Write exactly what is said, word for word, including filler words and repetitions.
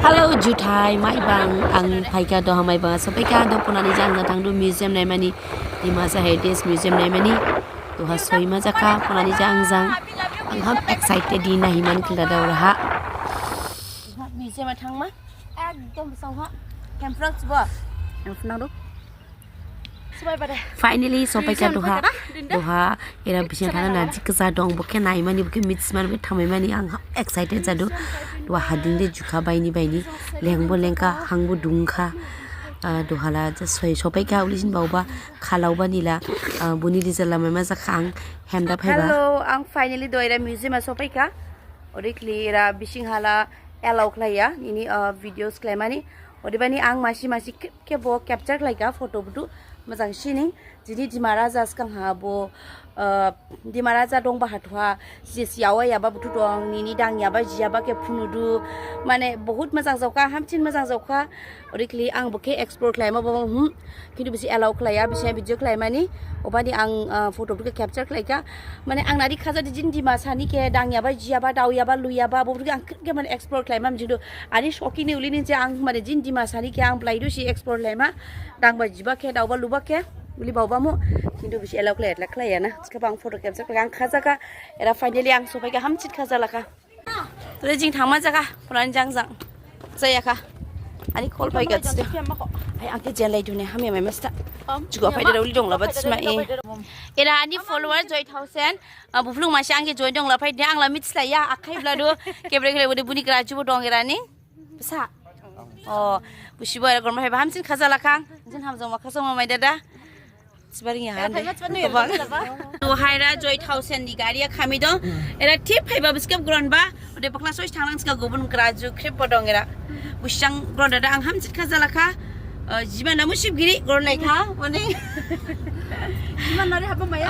Hello, juthai, Maibang, ang phaikha duha Maibang, sophaikha, duha phunani jang jang thangdu museum naimani, Dimasa Heritage Museum naimani, duha soima jakha, phunani jang jang, ang ham excited di naimani khilada oraha. Museum ha thangma, ekdom sao ha, campfire sibo, ang phunang du. Finally, sophaikha duha. Duha, era bising thana naji kesa dong, bokhe naimani, bokhe mitsmani, bokhe thamaimani, ang excited jadu. Duha hading de jukha baini baini, lengbo lengkha, hangbo dungkha. Ah, duha la, just soi-, sophaikha, ulisin baoba, khalaoba nila, ah, buni di jala maima jakha ang, hemda phaiba. Hello, ang finally duha era museum ha sophaikha. Odekli era bising hala allow khlaiya, nini, ah, videos khlaimani. Odebani ang masi masi khe-, khebo capture khlaikha, photo buthu majang sining. Jini Dima Raja sgang ha bo, ah, Dima Raja dongba hathuha, jis yawa yaba buthu dong, nini dangyaba jiyaba khe phunudu, mane bahut majang jaokha, hamsin majang jaokha. Odekli ang bokhe explore khlaima bo, hmm, kintu bisi allow khlaiya, bisi video khlaimani, obani ang, ah, photo buthu khe capture khlaikha. Mane ang nadi khaja di jini Dimasa ni khe dangyaba jiyaba, daoyaba luyaba, bo buthu khe ang khe mane explore khlaima mijingdu. Ani shoki ni uli ni je ang mane jini Dimasa ni khe ang blaidu si explore laima. Dangba jiba khe, daoba luba khe, uli baoba mu. Kintu bisi allow khlai, khlaiya na. Thikhabo ang photo capture khlai ang khajakha. Era finally ang sophaikha hamsit khajalakha. Tole jing thangma jakha, phunani jang jang. Jayakha. Ani call phaikha sida. Ai, ang khe jen laidu ne, hamya mai masta. Jugo phaida uli dong laba sima e. Era ani follower joy thousand. Ah, buphlung masi ang khe join dong la phai de, ang la mitslaya, akhai bladu, kebre kele bode buni graju bo dong era ni. Bsa. Oh, busibo era gorma phaiba hamsin khajalakha. Jin hamjong ma khasong ma mai dada. Sibaring ya hande. Gobang. Duha era joy thousand ni gari ya khami dong. Era tip phaiba biskep gronba. Ode bakla soi thanglang ska gubun graju khrip bo dong era. Busang gron dada ang hamsit khajalakha. Eh, jiba namu sip giri gron laikha. Mane. Jiba nari haba maya.